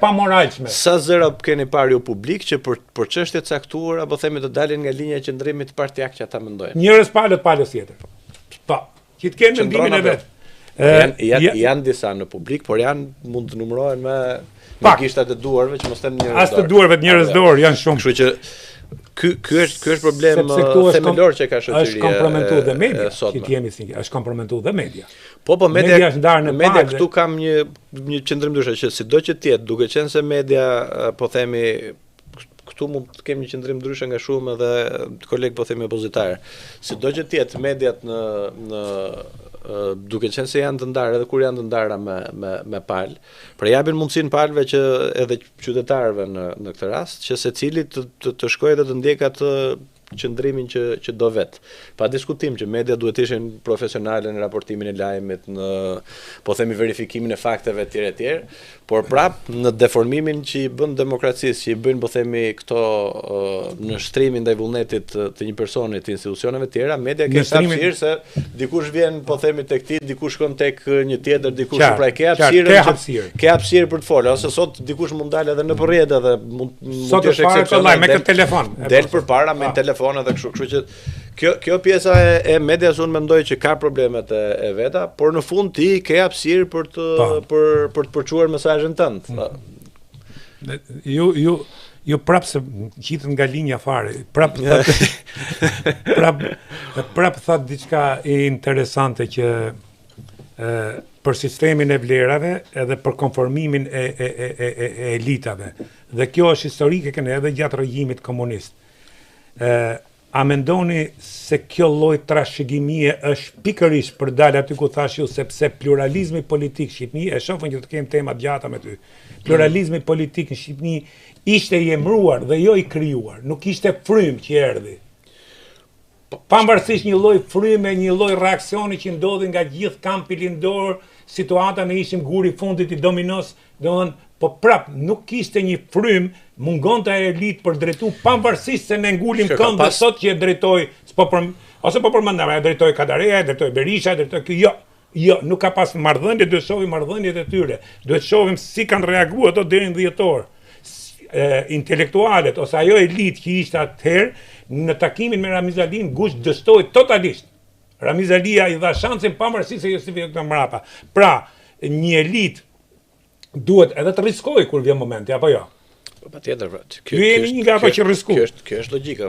pamoralshme. Sa zëra keni parë ju publik që për për çështje të caktuara po themi të dalin nga linja e qëndrimit partiak që ata mendojnë? Njërës palë palës tjetër. Po, që të kenë mendimin e vet. Janë janë janë disa në publik, por janë mund të numërohen me me gishtat e duarve që mos them njërës dorë. As të duarve të njërës dorë janë shumë. Kështu që ky ky është ky është problem themelor që ka shoqëria. Është kompromentuar dhe media, që të jemi sinqertë, është kompromentuar dhe media. Po po media, media është ndarë në media këtu kam një një qëndrim ndryshe që sido që të jetë, duke qenë se media po themi këtu mund të kemi një qëndrim ndryshe nga shumë edhe kolegë po themi opozitarë. Sido që të jetë mediat në në duke qenë se janë të ndarë edhe kur janë të ndara me me me palë, pra japin mundësinë palëve që edhe qytetarëve në në këtë rast që secili të të, të shkojë dhe të ndjekë atë qëndrimin që që do vet. Pa diskutim që media duhet të ishin profesionale në raportimin e lajmit, në po themi verifikimin e fakteve etj etj, por prap në deformimin që i bën demokracisë, që i bëjnë po themi këto nënshtrimin ndaj vullnetit të, të një personi, të institucioneve të tjera, media ka hapësirë se dikush vjen po themi tek ti, dikush shkon tek një tjetër, dikush pra ke hapësirën, ke hapësirë. Ke hapësirë për të folur, ose sot dikush mund dalë edhe nëpër rrjete dhe mund mund të jesh eksepsional me këtë telefon. Del përpara me telefon edhe kështu, kështu që kjo kjo pjesa e, e medias unë mendoj që ka problemet e, e veta, por në fund ti ke hapësirë për të po. për për të përçuar mesazhin tënd. Mm. Ju ju ju prap se qitët nga linja fare, prap thatë, prap prap thatë diçka interesante që ë për sistemin e vlerave edhe për konformimin e e e e e, e elitave. Dhe kjo është historike këne edhe gjatë regjimit komunist. Ë a mendoni se kjo lloj trashëgimie është pikërisht për dalë aty ku thash ju sepse pluralizmi politik në Shqipëni, e shohim që do të kemi tema të gjata me ty. Pluralizmi politik në Shqipëni ishte i emëruar dhe jo i krijuar, nuk ishte frymë që erdhi. Po, pavarësisht një lloj fryme, një lloj reaksioni që ndodhi nga gjithë kampi lindor, situata ne ishim guri i fundit i dominos, domethënë, po prap nuk kishte një frymë, mungonte ajo elitë për drejtu, pavarësisht se ne ngulim këmbë pas... sot që e drejtoi, s'po për, ose po përmendëm, e drejtoi Kadareja, e drejtoi Berisha, e drejtoi ky, jo. Jo, nuk ka pas marrëdhënie, duhet shohim marrëdhëniet e tyre. Duhet shohim si kanë reaguar ato deri në dhjetor. Intelektualet ose ajo elitë që ishte atëherë në takimin me Ramiz Alinë, gush dështoi totalisht. Ramiz Alia i dha shansin pavarësisht se justifikohej këto mbrapa. Pra, një elitë duhet edhe të rriskojë kur vjen momenti apo jo? Po patjetër, pra. Kjo jeni një nga ato që rrisku. Kjo është kjo është logjika.